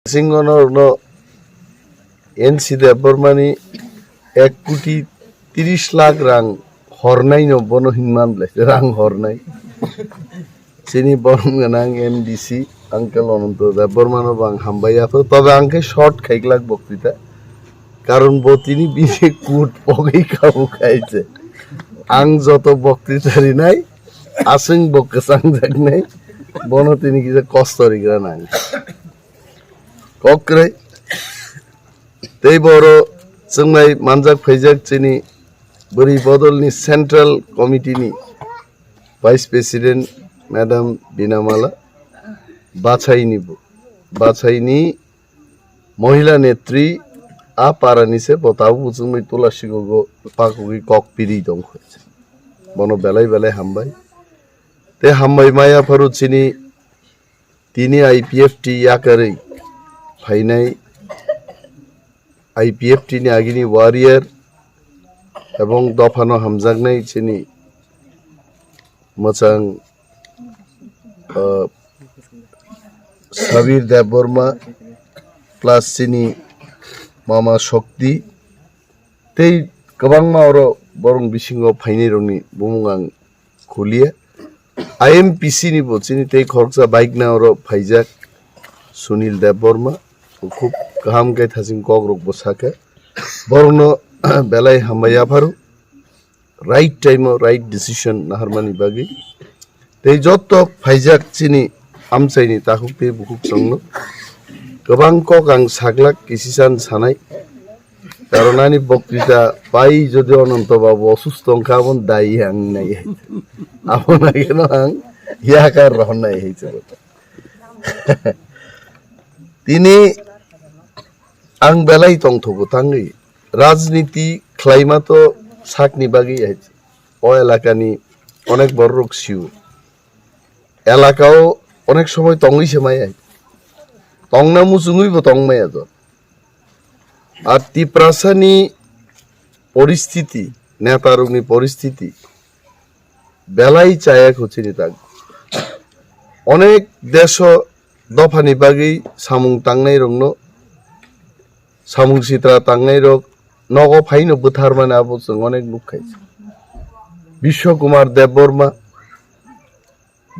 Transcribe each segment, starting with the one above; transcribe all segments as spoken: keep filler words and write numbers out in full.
Singo norokno N C Debbarmani ek koti tris lakh rang hornai no bono hinman ble rang hornai. Chini borom gwnang M D C uncle Ananto Debbarmano bo ang hambai yapha. Tobe ang khe short khaiglak boktita. Karon bo tini bini kut pogwi kabu khaise. Ang joto boktita rinai, aswng bo kwchangjaknai, bono tini kisa kosto rigra nang. Kokre. Tei boro chwngnai manjak phaijak chini bwrwi bodolni Central Committee ni Vice President Madam Binamala Bachaini bo, Bachaini Mohila Netri a parani se bo tabuk bo chwngbai tulasigo go pakugwi kok piri tongkha. Bono belai belai hambai. Te hambai maya pharu chini tini I P F T yakarwi phainai I P F T ni agini warrior ebong dophano hamjaknai chini mwchang, uh, Sabir Debbarma plus chini mama Shakti tei kwbangma oro borong bisingo phainai rokni bumung ang khuliya. I M P C ni bo chini tei khoroksa bike na oro phaijak Sunil Debbarma, khub kaham khe thaching kok rok bo sakha. Borokno belai hambai yapharu, right time o right decision naharmani bagwi. Tei joto phaijak chini amchaini takhuk tei bukhuk chwngno kwbang kok ang saglak kisisan sanai. Karon ani boktita pai jodi Ananto Babu osusto wngkha, aboni dai ang nai. Abo nai kheno ang yakar rohornai hai se. Tini ang belai tongthogo tangwi rajniti khlaima to sakni bagwi hai se. O elakani onek bororok sio. Elakao onek somoi tongwi se maya. Tongna muchungwi bo tong maya to. Ar Tiprasani poristiti, netarokni poristiti belai chaya kho chini tak. Onek deso dophani bagwi samung tangnai rokno, samung sitra tangnai rok nogo phaino bwtharmani abo chwng onek nukkhai. Bishwa Kumar Debbarma,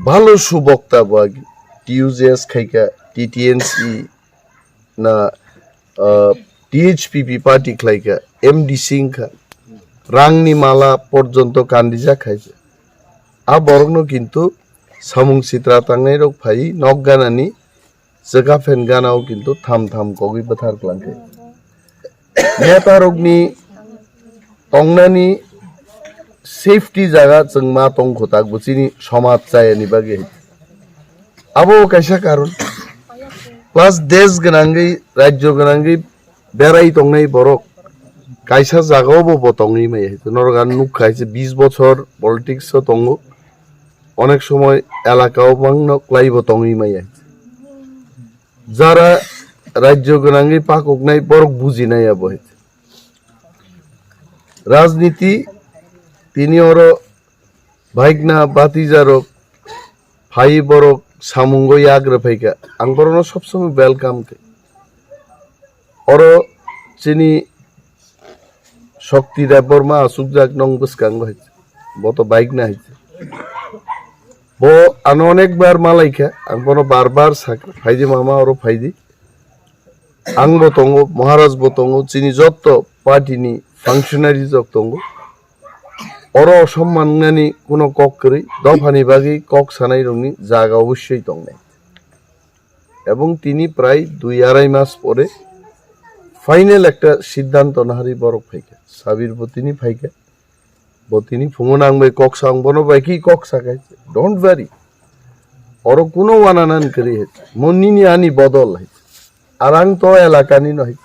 bhalo subokta bo agi, T U J S khaika, T T N C na, ah, T H P P party khlaika, M D C wngkha, rangni mala porjonto kandijak khaisa. A borokno kintu samung sitra tangnai rok phai nok ganani chwka phen gana o kintu tham tham kogwi bwthar kwlangkhe. Neta rokni tongnani safety jaga chwng ma tong kho tak bo chini somaj chayani bagwi. Abo kaisa karon. Plus desh gwnangwi, rajyo gwnangwi berai tongnai borok kaisa jagao bo, bo tongwi maya. Norok ang nukha hai se bis bochor politics o tongo. Onek somoi elaka o mangno kwlai bo tongwi maya. Jara rajyo gwnangwi pakoknai borok bujinai abo hai. Rajniti tini oro bhaikna batijarok phai borok samungo yagra phaikha. Ang borokno sob somoi welcome khe. Oro chini Shakti Debbarma asukjak nong bwskango hai. Bo to bike na hai. Bo ano onek bar malaikha, ang bono bar bar sakha, phaidi mama oro phaidi. Ang bo tongo, Maharaj bo tongo, chini jotto party ni functionaries rok tongo. Oro osomman wngnani kuno kok kwrwi, dophani bagwi kok sanai rokni jaga obossoi tongnai. Ebong tini prai dui arai mas pore final ekta siddhanto naharwi borok phaikha. Sabir bo tini phaikha. Bo tini phungo nang bai kok sa, ang bono bai ki kok sa khai. Don't worry. Oro kuno wananan kwrwi hai. Mo nini ani bodol hai. Arang to elakani no hai.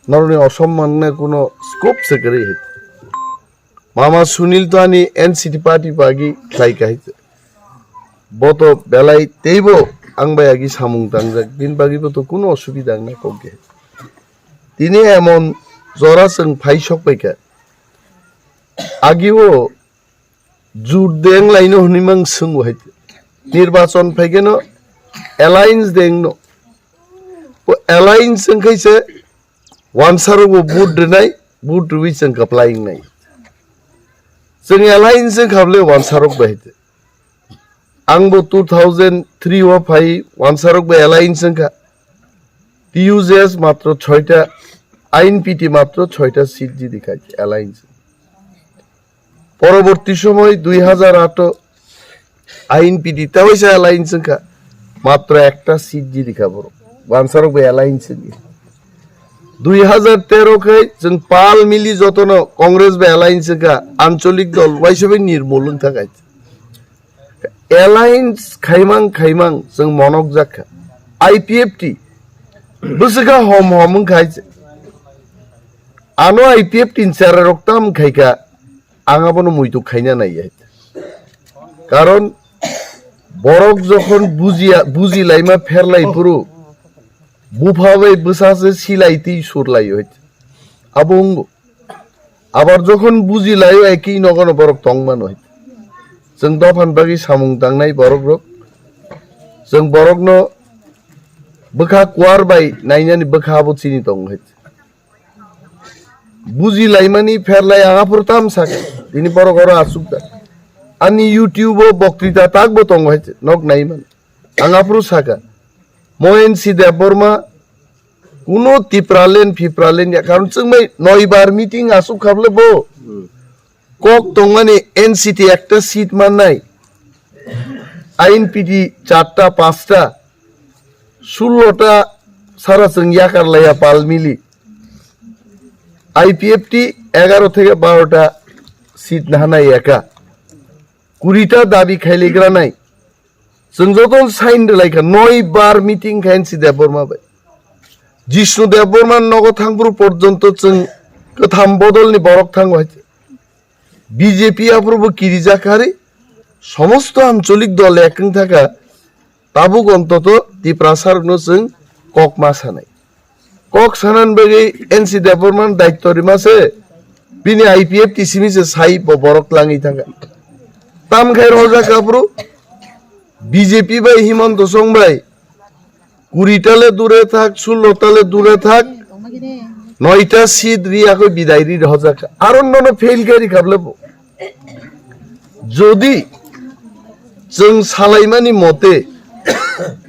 Noroni osomman na kuno scope se kwrwi hai. Mama Sunil to ani N C T party bagi khlai kahai. Bo to belai teibo ang bai agi samung tangjak. Bini bagi bo to kuno osubida wngna kok ge. Tini emon jora chwng phai sok paikha. Agi o jur deng laino hwnwi mang swngo hai. Nirbachon phaikhe no alliance deng no. alliance wngkhaise wansarokbo vote rwnai, vote rwui chwng kwplai wngnai. Chwng alliance wngkha bwle wansarok bai hai. Angbo two thousand three o phai wansarok bai alliance wngkha. T U J S matro choita, I N P T matro choita seat jidi khai alliance. Poroborti somoy dui hajar ato I N P T tewaisa alliance wngkha, matro ekta seat jidi kha borok. Wansarok bai alliance wngkha. Dui hajar tero khe chwng pal mili jotono Congress bai alliance wngkha, ancholik dol waisa bai nirmul wngkha kha. Alliance khaimang khaimang chwng monok jak kha. I P F T bwswkha hom hom wngkhai. Ano I P F T ni chera rok tam khaikha, ang abono muitu khaina nai. Karon borok jokhon bujiya, bujilaima pherlai phuru, bupha bai bwsa se silai twi surlai. Abo wngo. Abar jokhon bujilaio, ekhi nogono borok tongmano. Chwng dophan bagwi samung tangnai borok rok. Chwng borokno bwkha kuar bai nainani bwkha abo chini tongo hai. Bujilaimani pherlai ang aphuru tam sakha. Tini borok oro asukha. Ani YouTube o boktwita takbo tongo hai, nok naiman. Ang aphuru sakha. Mohen C Debbarma, kuno Tipraland, Phipraland ya, karon chwng bai noibar meeting asuk khablai bo. Kok tongmani N C T ekta seat mannai, I N P T charta, panchta, sullo ta sara chwng yakar laiya pal mili. I P F T egaro theke baro ta seat nahanai eka. Kuri ta dabi khailigranai. Chwng joto sign rwlaikha, noi bar meeting kha N C Debbarma bai. Jishnu Debbarma nogo thangphuru porjonto chwng kwtham bodolni borok thango hai. B J P aphuru bo kirijak hari, somosto ancholik dol ek wng thaka, tabuk ontoto Tiprasa rokno chwng kok ma sanai. Kok sanan bagwi N C Debbarman daitto rima se, bini I P F T simi se sai bo borok langwi thangkha. Tam khai rojak aphuru B J P bai Himanta Song bai kuri ta le dure thak, sullo ta le dure thak, noita seat ri akoi bidai ri rojak. Aro nono fail khe ri khable bo. Jodi chwng salaimani mote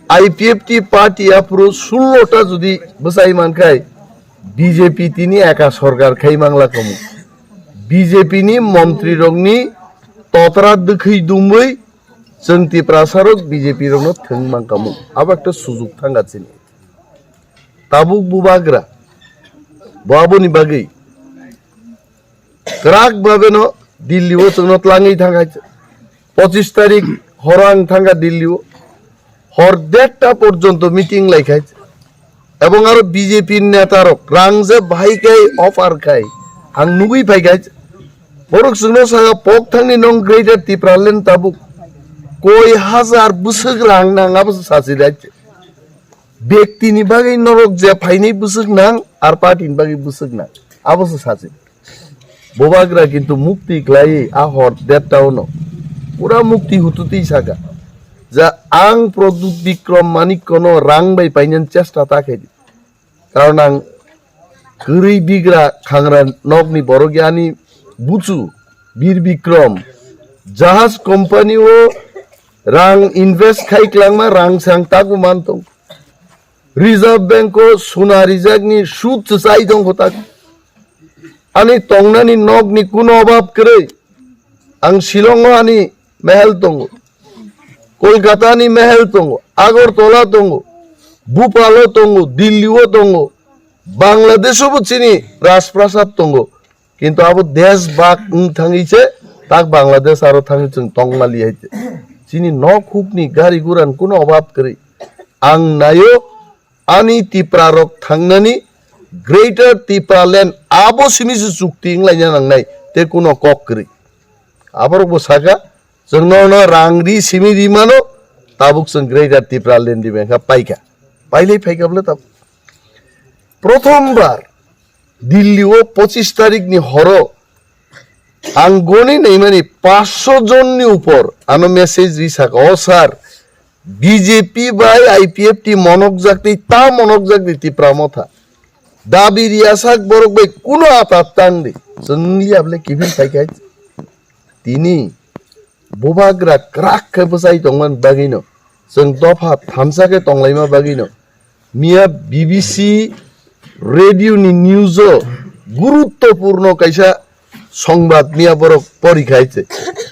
I P F T party aphuru sullo ta jodi bwsai mankhai B J P tini eka sorkar khai mangla kamu. B J P ni montri rokni totra dwkhwi dumwi chwng Tiprasa rok B J P rokno thwng mangkamu. Abo ekta sujuk thangka chini. Tabuk bubagra bo aboni bagwi kwrak babeno Delhi o chwngno tlangwi thangkha. Pochis tarik horo ang thangkha Delhi o. Hor derta porjonto meeting laikha. Ebong aro B J P neta rok rang je bahai khai offer khai ang nugwi phaikha. Borok chwngno saka pok thangni nong Greater Tipraland tabuk koi hajar bwswk rang nang abo sachi rai. Bektini bagwi norok je phainai bwswk nang, ar party ni bagwi bwswk nang. Abo se sachi. Bubagra kintu mukti khlai a hor derta ono. Pura mukti hututi saka. Ja ang Pradyut Bikram Manikko no rang bai painani chesta ta khaidi. Karon ang kwrwi bigra khangra nokni borok yani buchu Bir Bikram jahaj company o rang invest khai klangma rang sang tagu mantong. Reserve Bank o suna rijakni sud se chai tongkho tak. Ani tongnani nokni kuno obab kwrwi. Ang Shillong o ani mehel tongo. Kolkata ni mehel tongo. Agartala tongo. Bhopal o tongo. Delhi o tongo. Bangladesh o bo chini Rajprasad tongo. Kintu abo desh bak wng thangwi se tak Bangladesh aro thangwi chwng tongmali hai se. Chini nok hukni gari guran kuno obab kwrwi. Ang naio ani Tipra rok thangnani Greater Tipraland abo simi se chukti wnglaina nangnai tei kuno kok kwrwi. Aborok bo saka chwngno no rang ri simi ri mano tabuk chwng Greater Tipraland ri mangkha paikha. Pailai phaikha bole tabuk. Prothom bar Delhi o pochis tarik ni horo ang goni naimani paanch sho jon ni upor ano message ri saka, "O sir, B J P bai I P F T monokjak tei ta monokjak di Tipra Motha. Dabi riyasak borok bai kuno atat tang di. Chwng liya bole kibir phai khai. Tini bubagra krak khe bwchai tongman bagwino. Chwng dopha thamsa khe tonglaima bagwino. Miya B B C radio ni news o guruttopurno kaisa songbad miya borok pori khai se.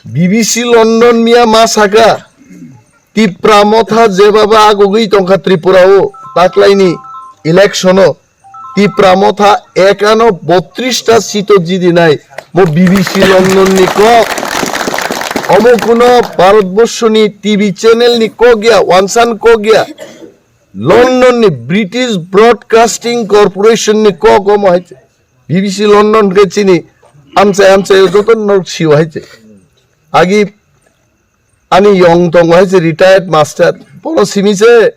B B C London miya ma saka Tipra Motha jebaba agogwi tongkha Tripura o taklaini election o Tipra Motha ekano botris ta seat o jidi nai mo B B C London ni kok. Omo kuno Bharatborsho ni T V channel ni kok ya, wansan kok ya. London ni British Broadcasting Corporation ni kok omo hai se. B B C London ke chini amchai amchai joto nok sio hai se. Agi ani yong tongo hai se retired master. Bono simi se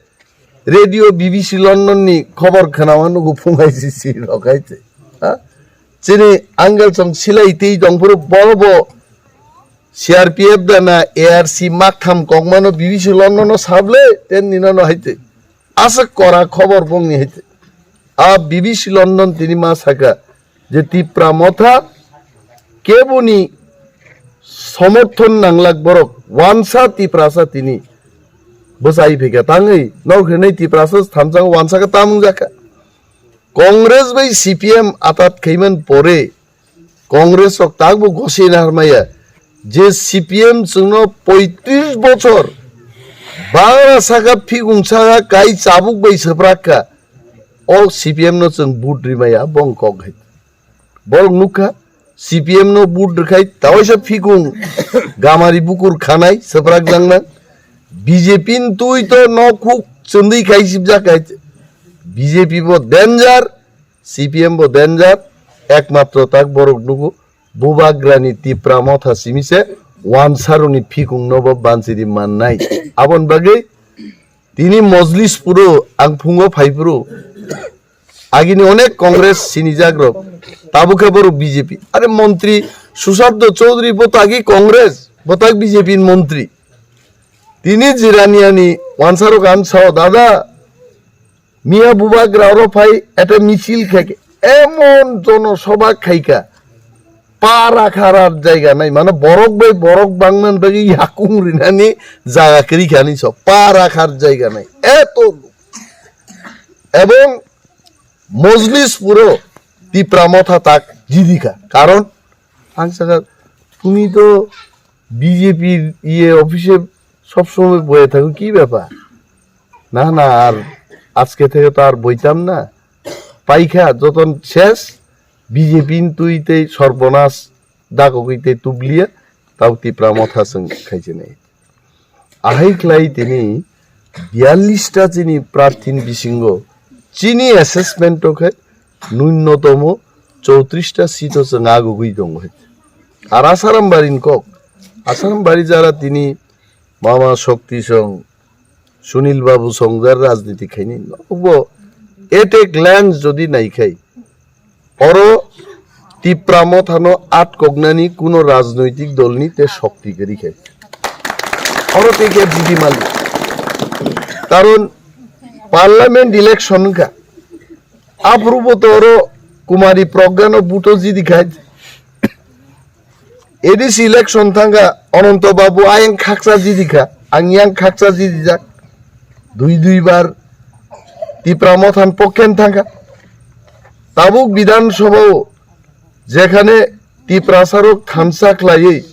radio B B C London ni khobor khnawa nugo phung hai se si rok hai se. Ha? Chini angel chong silai tei tong phuru boro bo C R P F da na A R C maktham kongmano B B C London no sable ten nino no hai se. Asa kora khobor bongni hete. A B B C London tini ma saka je Tipra Motha keboni somorthon nanglak borok wansa Tiprasa tini bwchai phika tangwi nok hwnwi Tiprasa thamjak wansa ka tamung jaka. Congress bai C P M atat khaiman pore Congress rok takbo gosina harmaya je C P M chwngno poitris bochor bara saka phigungsa kai chabuk bai swprak kha. O C P M no chwng vote rimaya bong kok hai. Borok nukha C P M no vote rwkhai tawaisa phigung gamari bukur khanai swprak jangnang. B J P ni twi to nok huk chwndwi khai sibjak hai. B J P bo danger. C P M bo danger, ekmatro tak borok nugo, bubagrani Tipra Motha simi se wansaroni phikung no bo bansiri mannai. Abon bagwi tini Mojlis puro ang phungo phai phuru agini onek Congress sinijak rok, tabuk khe borok B J P. Are montri Susabdo Chowdhury bo tagi Congress, bo tak B J P ni montri. Tini Jiraniani wansarok ang sao, dada, Miya bubagra oro phai eta misil khaikha, emon jono soba khaikha, pa rakharar jaiga nai, mane borok bai borok bangman bagwi yakung rinani jaga kwrwi khani so, pa rakhar jaiga nai, eto luk. Ebong Mojlis puro Tipra Motha tak jidikha, karon ang sakha, tumi to B J P iye office সব সময় বয়ে থাকো, কি ব্যাপার? না, না, আর আজকে থেকে তো আর বইতাম না। পাইখা যতন শেষ, বিজেপি তুই তেই সর্বনাশ, ডাকো কইতে তুবলিয়া, তাও তিপ্রা মথা সং খাইছে নাই। Ahai khlai tini biyallis ta chini prarthin bisingo chini assessment o khe nunnotomo chowtris ta seat o chwng agugwi tongo. Ar Asaram Bari ni kok, Asaram Bari jara tini Mama Shakti song, Sunil Babu song jar rajniti khaini nobo at a glance jodi naikhai, oro Tipra Mothano atkoknani kuno rajnoitik dolni te shokti kwrwi khe. Oro te khe budi mali. Karon parliament election wngkha. Aphuru bo to oro Kumari Pragya no buto jidi khai. A D C election thangkha, Ananto Babu ayang khaksa jidi kha, ang yang khaksa jidi jak. Dui dui bar Tipra Mothan pokhen thangkha. Tabuk Bidhan Sabha o jekhane Tiprasa rok thansa khlaiwi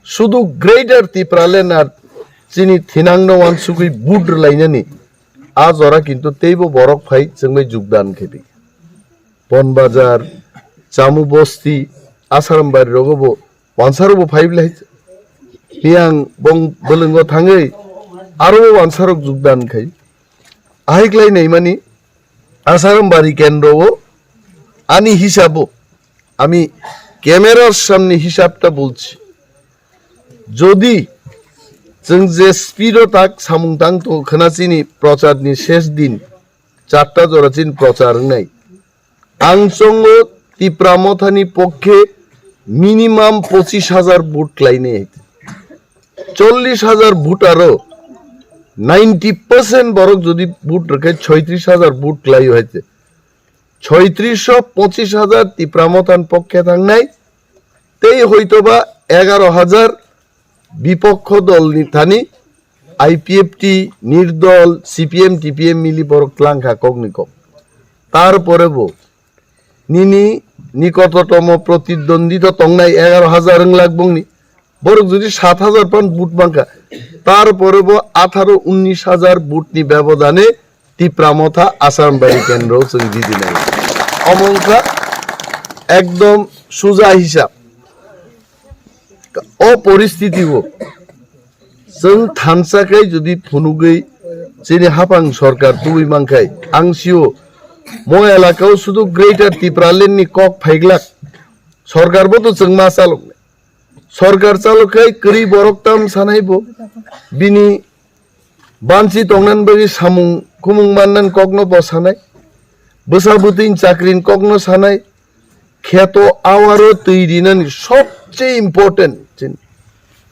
sudu Greater Tipraland ar chini thinang no wansugwi vote rwlainani a jora kintu teibo borok phai chwngbai jugdan khebi. Bonbazar, Chamu Bosti, Asaram Bari rogo bo wansaro bo phai bwlai. Miyang bong bwlwngo thangwi aro bo wansarok jugdan khai. Ahai klai naimani Asaram Bari kendro o ani hisabo, ami camera samni hisabta bolchi. Jodi chwng je speed o tak samung tang to khna chini prochar ni shesh din, charta jora chini prochar wngnai. Ang chongo Tipra Mothani pokkhe minimum pochis hajar vote khlainai. Chollis hajar vote aro ninety percent borok jodi vote rwkhe soitris hajar vote kwlaio hai se. Soitris pochis hajar Tipra Mothan pokkhe thangnai, tei hoitoba egaro hajar bipokho dolni thani I P F T, Nirdol, C P M, T P M mili borok tlangkha kokni kok. Tarpore bo nini nikototomo protidwondwi to tongnai egaro hajar wng lak bongni. Borok jodi sat hajar pan vote mankha, tarpore bo atharo unnis hajar vote ni bebodane Tipra Motha Asarambari kendro chwng jidinai. Omo wngkha ekdom suja hisab. O poristiti o chwng thansa khai jodi phunugwi chini hapang sorkar tubui mankhai, ang sio mo elakao sudu Greater Tipraland ni kok phaiglak. Sorkar bo to chwng ma chaloknai. Sorkar chalok khai kwrwi borok tam sanai bo. Bini bansi tongnan bagwi samung khumung mannan kokno bo sanai. Bwsa bwtwini chakrin kokno sanai. Kheto awaro twi rinani sobche important.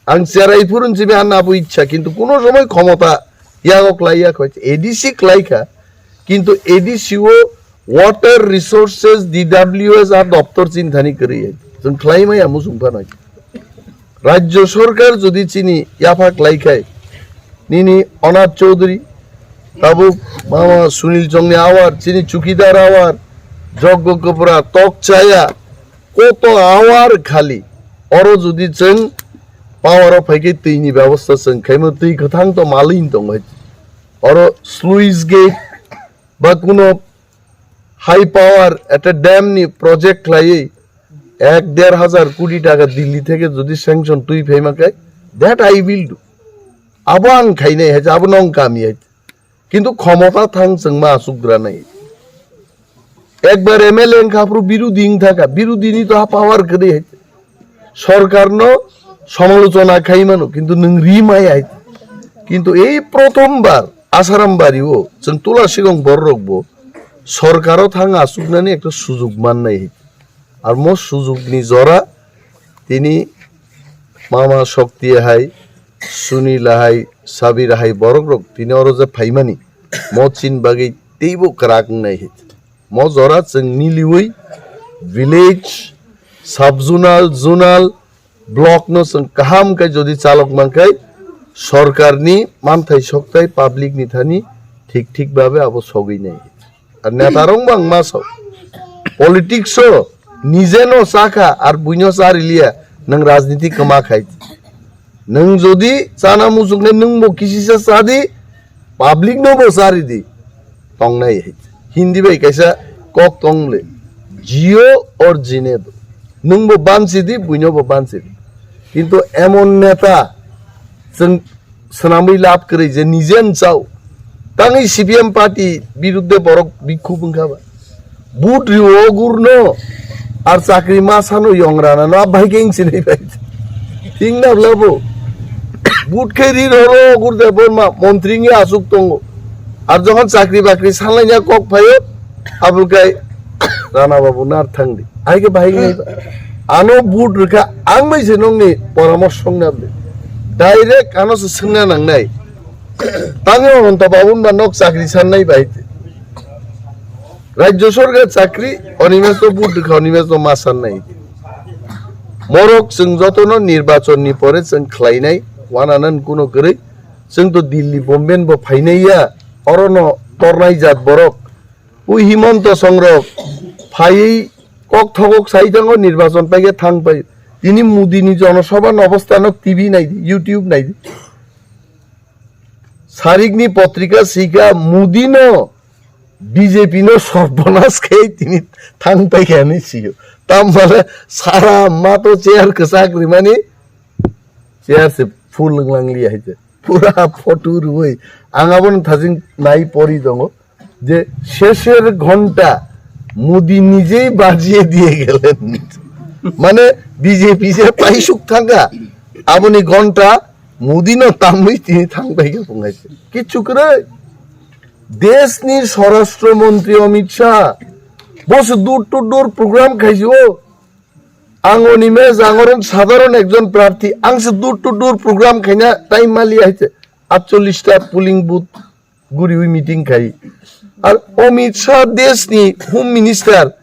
Ang cherai phurun chibi anna abo ichha, kintu kuno somoi khomota yago klai ya khoi. A D C klai kha, kintu A D C o Water Resources, D W S a doptor chinthani kwrwi. Chwng khlai maya musung phano. Rajya Sarkar jodi chini yapha klai khai, nini Anat Chaudhary, tabuk mama Sunil Chongni awar, chini Chukidar awar, Joggo Kopra, Tok Chaya, koto awar khali. Oro jodi chwng power o phaikhe twi ni bebostha chwng khaimo, twi kwthang to malwini tongo hai. Oro sluice gate ba kuno high power ekta dam ni project khlaiwi ek der hajar koti taka Delhi theke jodi sanction twi phaima khe, that I will do. Abo ang khainai hai, abo nong kami hai. Kintu khomota thang chwng ma asukgra nai. Ekbar M L A wngkha aphuru birudi wngthaka, birudi ni to ha power kwrwi hai. Sorkar no somalochona khai mano, kintu nwng ri mai hai. Kintu ei prothom bar Asaram bari o chwng tula sigong borok bo sorkar o thang asuknani ekta sujug mannai hai. Ar mo sujug ni jora tini Mama Shakti hai, Sunila hai, Sabira hai borok rok tini oro je phaimani mo chin bagwi teibo kwrak wngnai hai. Mo jora chwng miliwi village, sub zonal, zonal, block no chwng kaham khe jodi chalok mankhai, sorkar ni manthai sokthai public ni thani thik thik babe abo sogwi nai. Ar neta rok bang ma sok. Politics o nije no chakha ar buino chariliya, nwng rajniti kwma khai. Nwng jodi chana muchuknai nwngbo kisisa chadi, public no bo charidi. Tongnai hai. Hindi bai kaisa kok tongle. Jio or jine do. Nwngbo bansidi, buinobo bansidi. Kintu emon neta chwng swnamwi lab kwrwi je nije nchao. Tangwi C P M party birudde borok bikhuk wngkha ba. But rio gurno ar chakri ma sano yongrana no abai keng sinai bai. Thing na bla bo. But khe ri ro ro gur de borma montri ngi asuk tongo. Ar jokhon chakri bakri sanlaina kok phayo abul kai Rana Babu nar thangdi. Ai khe bahai nai ba. Ano but rikha ang bai se nongni poramorso songna bde. Direct ano se sengna nangnai. Tangwi Ananta Babu ba nok chakri sannai bai. Rajya Sarkar chakri, Animesh to but rikha, Animesh to ma sannai. Morok chwng jotono nirbachon ni pore chwng khlainai, wananan kuno kwrwi. Chwng to Delhi, Bombay bo phainai ya, oro no tornai jat borok. Ui Himanta Songrok phaiwi kok thogok sai thango nirbachon paikhe thang pai. Tini Modi ni Jonosabha no obostha no T V naidi, YouTube naidi. Sarikni potrika sika Modi no B J P no sorbonas khe tini thang paikha hinwi sio. Tam mane sara ma to chair kwchak rimani chair se full wnglang liya hai se. Pura photo rwui ang abono thajing nai pori tongo je shesher ghonta Modi nijei bajiye diye gelen. Mane B J P se paisuk thangkha aboni ghonta Modi no tamwi tini thang paikha pungai se. Kichu kwrwi. Deshni Swarashtra Montri Amit Shah bo se door to door program khaisio. Ang Animesh, ang oro sadharon ekjon prarthi, ang se door to door program khaina time mali hai se. atchollish ta polling booth guriwi meeting khai. Ar Amit Shah deshni Home Minister,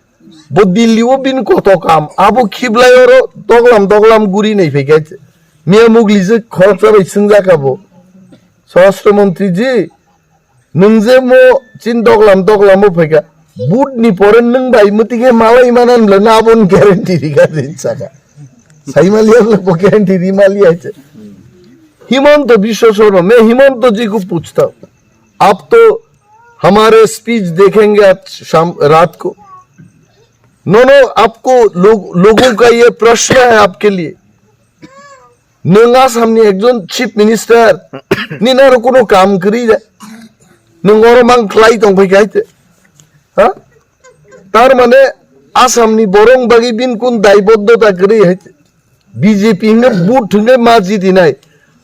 bo Delhi o bin koto kam, abo khiblai oro doglam doglam guri nai phai kha. Miya mugli je khoroksa bai swngjak abo, "Swrashtra Mantri ji, nwng je mo chin doglam doglam o phai kha, vote ni pore nwng bai mwtwi khe malai manan bla na abon guarantee ri kha," rin saka. Sai maliya bla bo guarantee ri maliya hai se. Himanta Biswa Sarma, मैं हिमंत जी को पूछता हूँ, आप तो हमारे स्पीच देखेंगे आज शाम रात को। नो नो, आपको लोग, लोगों का ये प्रश्न है आपके लिए। Nwng Assam ni ekjon chief minister, nini aro kono kam kwrwi da. Nwng oro mang khlai tong phai kha hai te. Ha? Tar mane Assam ni borok bagwi bin kun daiboddota kwrwi hai te. B J P hwnwi vote hwnwi ma jiti nai.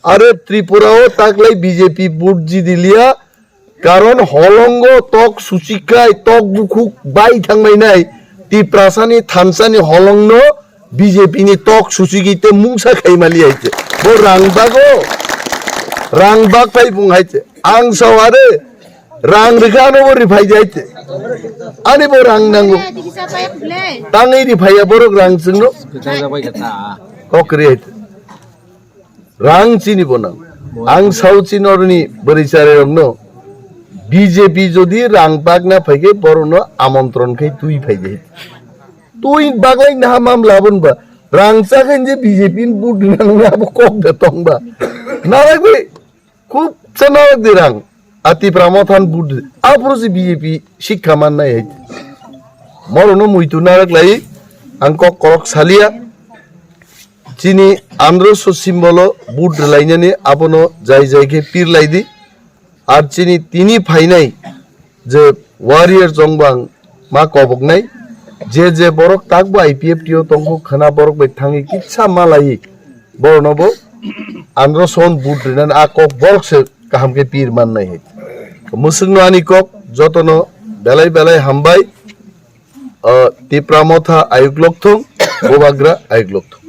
Are Tripura o taklai B J P vote jiti liya. Karon holongo tok suchikai, tok bukhuk bai thangmai nai. Tiprasa ni thansa ni holong no B J P ni tok suchigwi te mungsa khai mali hai te. Bo rang bago, rang bak pai bung hai te. Ang sao are, rang rikha no bo riphai di hai te. Ani bo rang nango. Tangwi riphai ya borok rang chwngno. Kok ri hai te. Rang chini bo nang. Ang sao chini oroni bwrwi charai rok no. B J P jodi rang bak na phai khe borok no amontron khai twi phai di hai te. Twi baglai naha mamla abon ba. Rang chakhe je B J P ni vote nang na bo kok da tong ba. Narak bai khub cha narak di rang. A Tipra Motha ni vote di. Aphuru si B J P sikha man nai hai. Moro no muitu narak lai ang kok korok salia. Chini andro so symbol o vote rwlainani abono jai jai khe pir lai di. Ar chini tini phainai je warrior chongbang ma koboknai, je je borok takbo I P F T o tongkho khwna borok bai thangwi kisa ma laiwi borokno bo andro son vote rinani a kok borok se kaham khe pir mannai hai. Mwswkno ani kok jotono belai belai hambai, o, Tipra Motha ayuk lokthung, Bubagra ayuk lokthung.